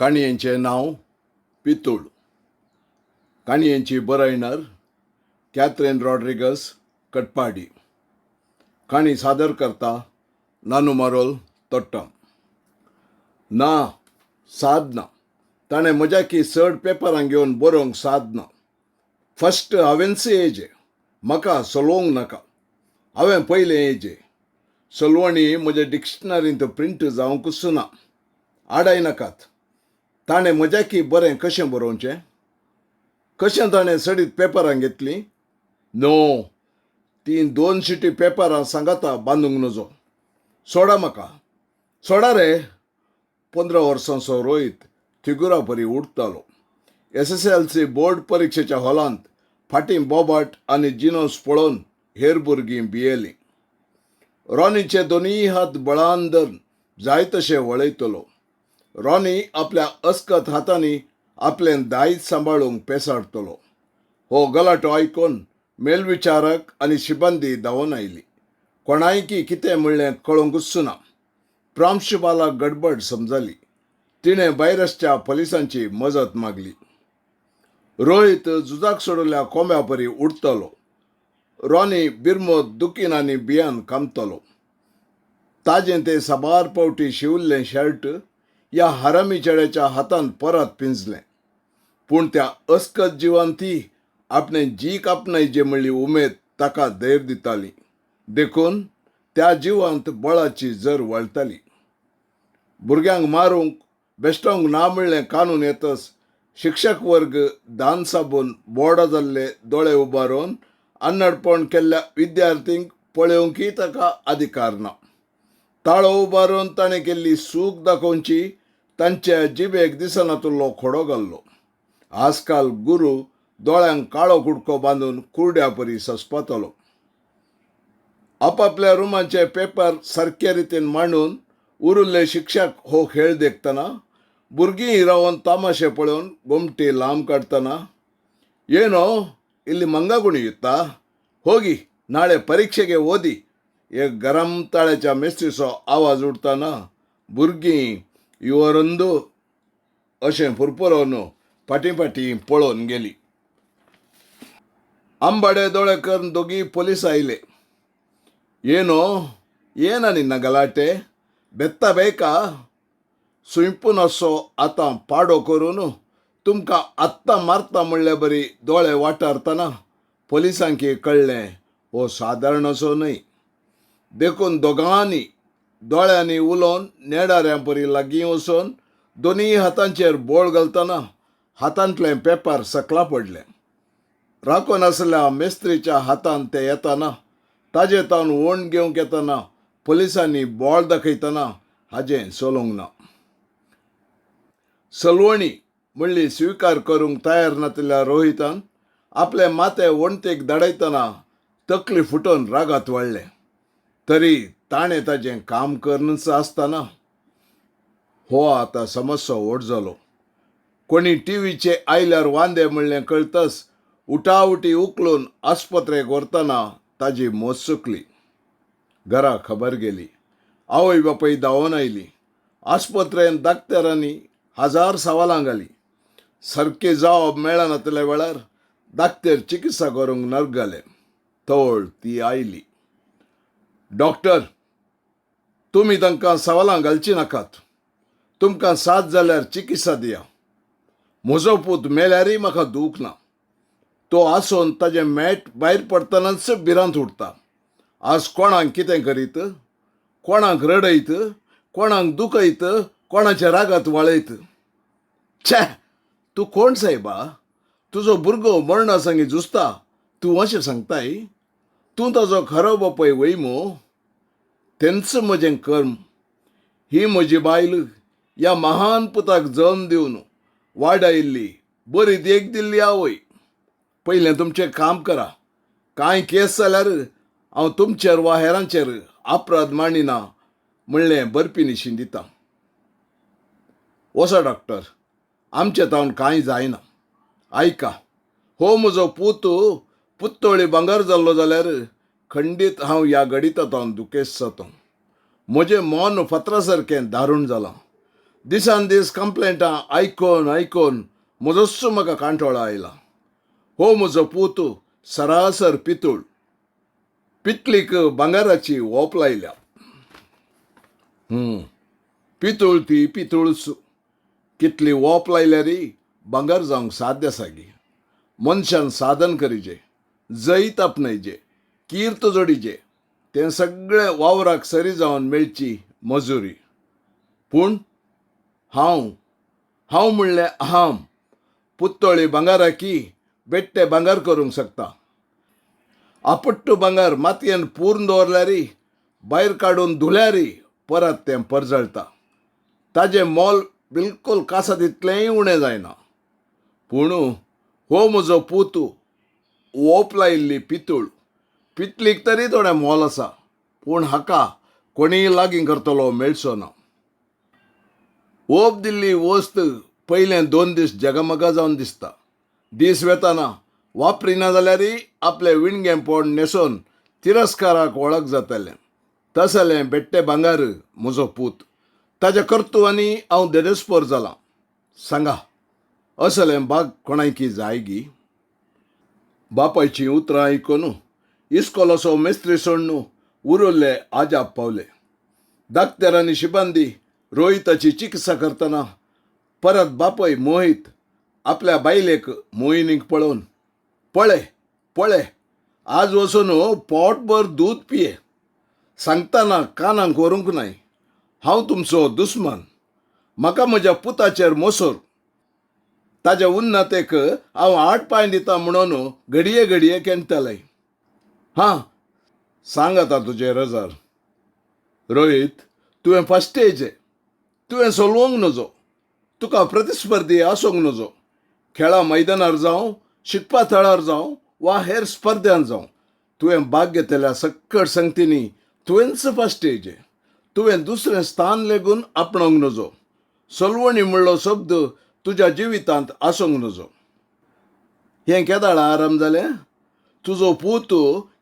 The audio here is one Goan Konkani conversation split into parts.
काणयेंचें नांव पितूळ. काणयेंची बरयणार कॅथरीन रॉड्रिगस कटपाडी. काणी सादर करता नानू मारोल तोट्टम. ना, साद ना. ताणें म्हज्याकी चड पेपरां घेवन बरोवंक साद ना. फस्ट हांवेंच येयचें. म्हाका सलोवंक नाका. हांवें पयलें येयचें. सलवणी म्हज्या डिक्शनरींत प्रिंट जावंकूच ना. आडाय नाकात. ताणें म्हज्याकी बरें कशें बरोवचें? कशें ताणें सडीत पेपरां घेतलीं? नो, तीं दोन शिटी पेपरां सांगाता बांदूंक नजो. सोडा म्हाका. सोडा रे. 15 वर्सांचो रोहीत थिगुरा परी उडटालो. S S L C board परिक्षेच्या हॉलांत फाटीं बोबाट आनी जिनोस पळोवन हेर भुरगीं भियेलीं. रॉनीचे दोनूय हात बळान धरून जाय तशें वळयतलो. रॉनी आपल्या अस्कत हातांनी आपलें दायज सांबाळूंक पेसाडटलो. हो गलाटो आयकून मेलविचारक आनी शिबंदी धांवून आयली. कोणायकी कितें म्हणलें कळोंकूच ना. प्रांशुपालाक गडबड समजली. तिणें भायर आसच्या पोलिसांची मजत मागली. रोहीत झुजाक सोडिल्ल्या कोंब्या परी उडटलो. रॉनी बिरमो दुखीन आनी भियान कामतलो. ताजें तें साबार पावटी शिंवल्लें शर्ट ह्या हरामी चेड्याच्या हातान परत पिंजलें. पूण त्या अस्कत जिवान ती आपणें जीक आपणायचे म्हणली उमेद ताका धैर्य दिताली. देखून त्या जिवांत बळाची जर वळटाली. भुरग्यांक मारूंक बेश्टोवंक ना म्हणलें कानून येतच शिक्षक वर्ग दान साबून बोर्डा जाल्ले दोळे उबारून अन्नडपण केल्ल्या विद्यार्थींक पळोवंकय ताका अधिकार ना. ताळो उबारून ताणें केल्ली सूख दाखोवची तांच्या जिबेक दिसनातुल्लो खोडो घाल्लो. आजकाल गुरू दोळ्यांक काळो कुडको बांदून कुरड्या परी सस्पातलो. आपापल्या रुमाचे पेपर सारके रितीन मांडून उरिल्ले शिक्षक हो खेळ देखतना, भुरगीं रावन तामाशे पळोवन गोमटी लांब काडटना, ಏನೋ ಇಲ್ಲಿ ಮಂಗ ಕುಣಿಯುತ್ತಾ ಹೋಗಿ ನಾಳೆ परीक्षेಗೆ ಓದಿ एक गरम ताळ्याच्या मेस्त्रीचो आवाज उठताना भुरगीं युवरंदू अशें फुरफुरोवन फाटीं फाटीं पळोवन गेली. आंबाडे दोळे करून दोगी पोलीस आयले. ಏನೋ ಏನ ನಿನ್ನ ಗಲಾಟೆ? ಬೆತ್ತ ಬೇಕಾ? सुंयपून असो आतां पाडो करून तुमकां आत्तां मारता म्हणले बरी दोळे वाटारतना पोलिसांक कळ्ळें हो सादारण असो न्हय. देखून दोगांनी दोळ्यांनी उलोवन नेडाऱ्यां परी लागीं वचून दोनूय हातांचेर बोळ घालतना हातांतलें पेपर सकला पडलें. राखून आसल्या मेस्त्रीच्या हातान ते येताना, ताजे तावन ओण घेवंक येतना पोलिसांनी बोळ दाखयतना हाजें चलोवंक ना. सलवणी म्हणली स्विकार करूंक तयार नातिल्ल्या रोहितान आपलें माथें वणटीक धाडयतना तकली फुटोवन रागात वाडलें. तरी ताणें ताजें काम करनच आसतना हो आतां समस्या व्हड जालो. कोणी टिवीचे आयल्यार वांदे म्हणलें कळतच उटाउटी उखलून आस्पत्रेक व्हरतना ताजी मोज चुकली. घरा खबर गेली. आवय बापूय धांवून आयली. आस्पत्रेंत दाक्तेरांनी हजार सवालां घालीं. सारकी जाप मेळनातल्या वेळार दाक्तेर चिकित्सा करूंक नर्क घालें. तवळ ती आयली. डॉक्टर, तुमी तांकां सवालां घालचीं नाकात. तुमकां साथ जाल्यार चिकित्सा दिया. म्हजो पूत मेल्यारय म्हाका दूख ना. तो आसून ताजें मॅट भायर पडटनाच भिरांत उरता. आज कोणाक कितें करीत, कोणाक रडयत, कोणाक दुखयत, कोणाच्या रागात वाळयत. छे, तूं कोण सायबा? तुजो भुरगो मरणा संगी झुजता, तूं अशें सांगताय? तूं ताजो खरो बापूय वय मू? तेंच म्हजें कर्म. ही म्हजी बायल ह्या महान पुताक जल्म दिवन वाडायिल्ली बरी देख दिल्ली आवय. पयलें तुमचें काम करा. कांय केस जाल्यार हांव तुमचेर वा हेरांचेर अपराध मांडिना म्हणलें बरपी निशीन दिता. वसा डॉक्टर, आमचें तावन कांय जायना. आयका, हो म्हजो पूत पुत्तोळी भांगर जाल्लो जाल्यार खंडीत हांव ह्या गणिता तावन दुखेस्त जाता. म्हजें मन फातरा सारकें दारूण जालां. दिसान दीस कंप्लेंटां आयकोन आयकोन म्हजोच म्हाका कांटोळो आयला. हो म्हजो पूत सरासर पितूळ. पितलीक भांगराची ओप लायल्या. पितूळ ती पितूळच. कितली ओप लायल्यारय भांगर जावंक साध्य आसा गी? मनशान साधन करीजे, जैत आपणायजे, कीर्त जोडीजे, तें सगळें वावराक सरी जावन मेळची मजुरी. पूण हांव हांव म्हणलें अहम पुत्तोळी भांगराकी बेट्टे भांगर करूंक शकता. आपट्टू भांगर मातयेन पूर्ण दवरल्यारय, भायर काडून धुल्यारय परत तें परजळटा. ताजें मोल बिलकुल कासा तितलेंय उणें जायना. पूण हो म्हजो पूत ओप लायिल्ली पितूळ. पितलीक तरी थोडें मोल आसा, पूण हाका कोणीय लागीं करतलो मेळचो ना. ओप दिल्ली वस्त पयले 2 दीस जगमगा जावन दिसता. दीस वेताना वापरिना जाल्यारय आपलें विणगेंपण न्हेसोवन तिरस्काराक वळख जातालें. तसलें बेट्टें भांगर म्हजो पूत. ताज्या कर्तुवांनी हांव देदेस्पोर जालां. सांगा, असलें भाग कोणायकी जाय गी? बापायचीं उतरां आयकून इस्कोलाचो मेस्त्री सोडून उरिल्ले आजाप पावले. डाक्टर आनी शिबंदी रोहिताची चिकित्सा करतना परत बापय मोहीत आपल्या बायलेक मोहिनीक पळोवन, पळय पळय, आज वचून पोटभर दूद पिये. सांगतना कानाक व्हरूंक नाय. हांव तुमचो दुस्मान. म्हाका म्हज्या पुताचेर मोसोर. ताज्या उन्नतेक हांव आठ पांय दिता म्हणून घडये घडये केणटलें. हां, सांग आतां तुजें रजार. रोहीत, तुवें फस्ट येयचें. तुवें सोलवंक नजो. तुका प्रतिस्पर्धी आसूंक नजो. खेळा मैदानार जावं, शिकपा थळार जावं वा हेर स्पर्ध्यान जावं, तुवें भाग घेतल्या सक्कड संगतींनी तुवेंच फस्ट येयचें. तुवें दुसरें स्थान लेगून आपणोवंक नजो. सलवणी म्हणलो शब्द तुज्या जिवितांत आसूंक नजो. हें केदाळा आराम जालें? तुजो पूत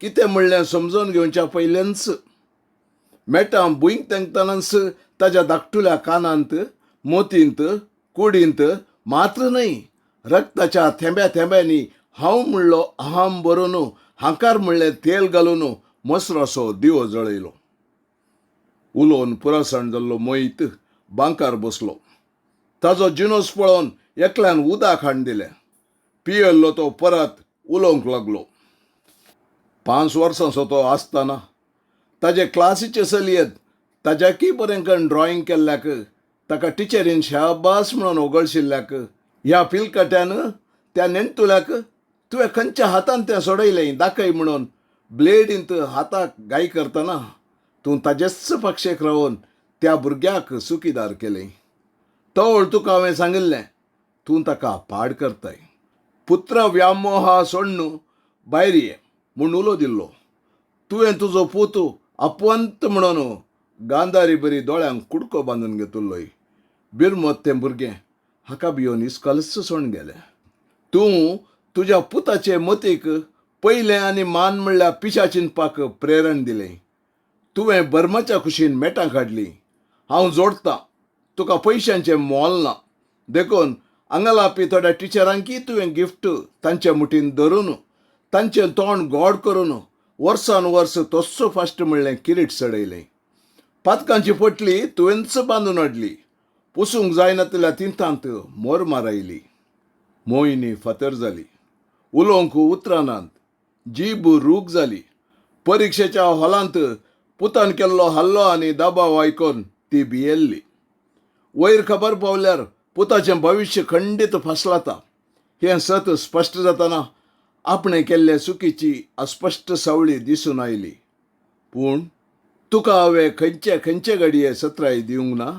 कितें म्हणलें समजून घेवच्या पयलेंच मेटां भुंयक तेंकतनाच ताज्या धाकटुल्या कानांत, मोतींत, कुडींत मात्र न्हय, रक्ताच्या थेंब्या थेंब्यांनी हांव म्हणलो अहम भरून हांकार म्हणलें तेल घालून मसराचो दिवो जळयलो. उलोवन पुरासण जाल्लो मोहीत बांकार बसलो. ताजो जिनोस पळोवन एकल्यान उदक हाडून दिलें. पियेल्लो तो परत उलोवंक लागलो. 5 वर्सांचो तो आसतना ताजे क्लासीचे चलयेत ताज्याकी बरें करून ड्रॉइंग केल्ल्याक ताका टिचरीन शाबास म्हणून ओगळशिल्ल्याक ह्या पिलकट्यान त्या नेणटुल्याक तुवें खंयच्या हातान तें सोडयलें दाखय म्हणून ब्लेडींत हाताक गाय करतना तूं ताजेच पक्षेक रावन त्या भुरग्याक चुकीदार केलें. तवळ तुका हांवें सांगिल्लें, तूं ताका पाड करताय. पुत्र व्यामोहा सोडून भायर ये म्हूण उलो दिल्लो. तुवें तुजो पूत अपवंत म्हणून गांधारी बरी दोळ्यांक कुडको बांदून घेतिल्लोय. बिरमत तें भुरगें हाका भियोन इस्कोलच सोडून गेलें. तूं तुज्या पुताचे मतीक पयलें आनी मान म्हणल्यार पिशा चिंतपाक प्रेरण दिलें. तुवें बर्माच्या कुशीन मेटां काडलीं. हांव जोडटां, तुका पयशांचें मोल ना. देखून आंगलापी थोड्या टिचरांकीय तुवें गिफ्ट तांच्या मुठीन धरून तांचें तोंड गोड करून वर्सान वर्स तस्सो फास्ट म्हणलें किरीट चडयलें. पातकांची पोटली तुवेंच बांदून हाडली. पुसूंक जायनातल्या तिंतांत मोर मारायली. मोहिनी फातर जाली. उलोवंक उतरां नात. जीब रूख जाली. परिक्षेच्या हॉलांत पुतान केल्लो हल्लो आनी दबाव आयकून ती भियेल्ली. वयर खबर पावल्यार पुताचें भविश्य खंडीत फसलाता हें सत स्पश्ट जातना आपणें केल्ले चुकीची अस्पश्ट सावळी दिसून आयली. पूण तुका हांवें खंयचे खंयचे घडये सत्राय दिवंक ना.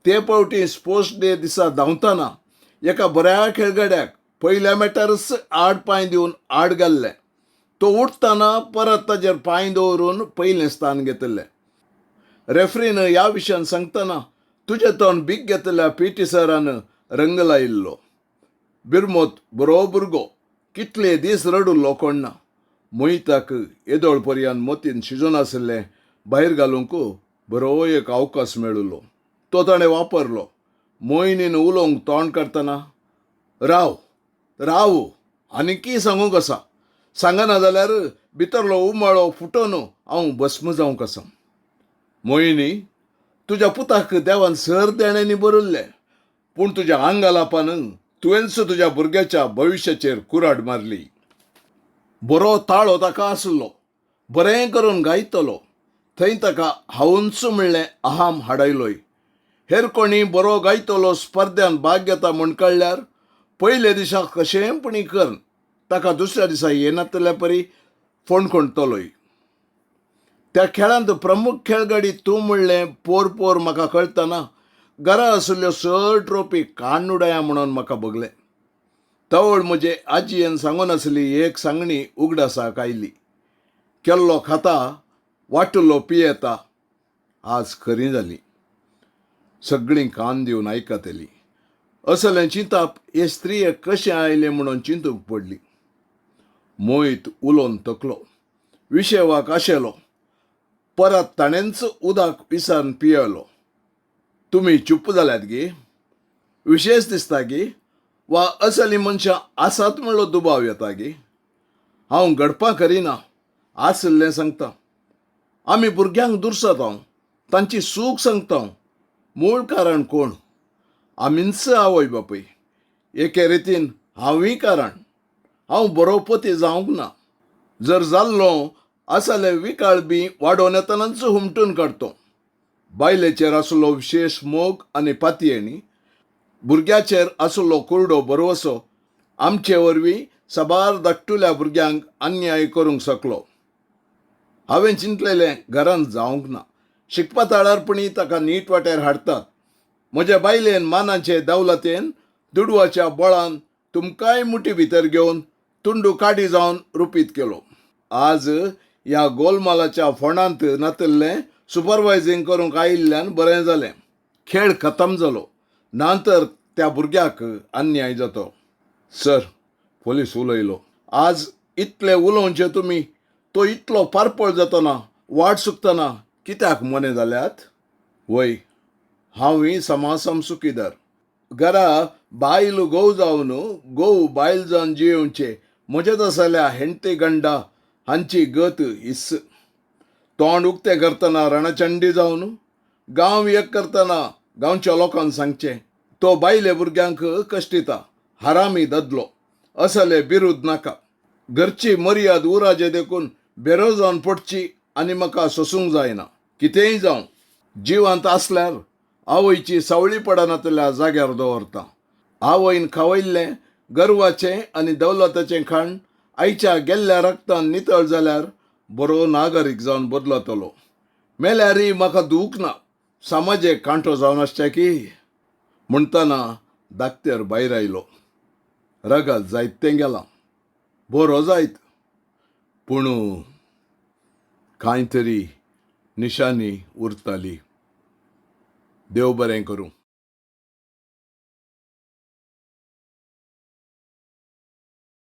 ते फावटी स्पोर्ट्स डे दिसा धांवतना एका बऱ्या खेळगड्याक पयल्या मेटारच आड पांय दिवन आड घाल्लें. तो उठतना परत ताजेर पांय दवरून पयलें स्थान घेतिल्लें. रेफ्रीन ह्या विशयान सांगतना तुजें तोंड बीक घेतल्या पी टी सरान रंग लायिल्लो. बिरमोत बरो भुरगो कितले दीस रडुल्लो कोण ना. मोहिताक येदोळ पर्यान मोतीन शिजून आशिल्लें भायर घालूंक बरो एक अवकाश मेळिल्लो. तो ताणें वापरलो. मोहिनीन उलोवंक तोंड काडटना, राव राव, आनीकय सांगूंक आसा. सांगना जाल्यार भितरलो उमाळो फुटोवन हांव भस्म जावंक आसा. मोहिनी, तुज्या पुताक देवान सर देण्यांनी बरयल्लें, पूण तुज्या आंगालापान तुवेंच तुज्या भुरग्याच्या भविश्याचेर कुराड मारली. बरो ताळो ताका आसलो, बरें करून गायतलो. थंय ताका हांवूच म्हणलें अहाम हाडयलोय. हेर कोणी बरो गायतलो स्पर्ध्यान भाग घेता म्हूण कळ्ळ्यार पयले दिसा कशेंय पुणी कर ताका दुसऱ्या दिसा येनातल्या परी फोणकोणतलोय. त्या खेळांत प्रमुख खेळगडी तूं म्हणलें पोर पोर म्हाका कळतना घरा आशिल्ल्यो सर ट्रॉफी काणुडया म्हणून म्हाका भोगलें. तवळ म्हजे आजयेन सांगून आसली एक सांगणी उगडासाक आयली. केल्लो खाता वाटुलो पियेता. आज खरी जाली. सगळीं कान दिवन आयकतली. असलें चिंताप हे स्त्रियेक कशें आयलें म्हणून चिंतूंक पडली. मोहीत उलोवन थकलो. विशेवाक आशेलो. परत ताणेंच उदक विसरून पियेलो. तुमी चुप्प जाल्यात गी? विशेश दिसता गी? वा असलीं मनशां आसात म्हणलो दुबाव येता गी? हांव घडपां करिना, आशिल्लें सांगता. आमी भुरग्यांक दुरसात हांव, तांची सूख सांगता. मूळ कारण कोण? आमीच आवय बापूय. एके रितीन हांवूय कारण. हांव बरोवपती जावंक ना. जर जाल्लो असले विकाळ बी वाडोवन येतनाच हुमटून काडतो. बायलेचेर आसलो विशेश मोग आनी पातयेणी, भुरग्याचेर आसलो कुरडो भरवसो आमचे वरवीं साबार धाकटुल्या भुरग्यांक अन्याय करूंक शकलो. हांवें चिंतलेलें घरांत जावंक ना. शिकपा ताळारपणी ताका नीट वाटेर हाडटात. म्हज्या बायलेन मानाचे दौलतेन दुडवाच्या बळान तुमकांय मुठी भितर घेवन तुंडू काडी जावन रुपीत केलो. आज ह्या गोलमालाच्या फोंडांत नातिल्लें सुपरवायझींग करूंक आयिल्ल्यान बरें जालें. खेळ खतम जालो. ना तर त्या भुरग्याक अन्याय जातो. सर, पोलीस उलयलो. आज इतले उलोवचें तुमी, तो इतलो पारपळ जातना, वाट चुकतना कित्याक मोने जाल्यात? वय, हांवूय समासम सुखीदार. घरा बायल घोव जावन, घोव बायल जावन जियेवचे म्हजेच आसल्या हेंडते गंडा हांची गत his. तोंड उक्तें करतना रणचंडी जावन, गांव एक करतना गांवच्या लोकांक सांगचें, तो बायले भुरग्यांक कश्टिता, हरामी ददलो. असले बिरूद नाका. घरची मर्याद उराजे देखून बेरो जावन पडची आनी म्हाका सोसूंक जायना. कितेंय जावं, जिवांत आसल्यार आवयची सावळी पडनातल्या जाग्यार दवरता. आवयन खावयल्लें गर्वाचें आनी दौलताचें खाण आयच्या गेल्ल्या रगतान नितळ जाल्यार बरो नागरीक जावन बदलतलो. मेल्यारय म्हाका दूख ना. समाजेक कांटो जावन आसच्या की. म्हणटना दाक्तेर भायर आयलो. रगत जायतें गेलां. बरो जायत, पूण कांय तरी निशानी उरताली. देव बरें करूं.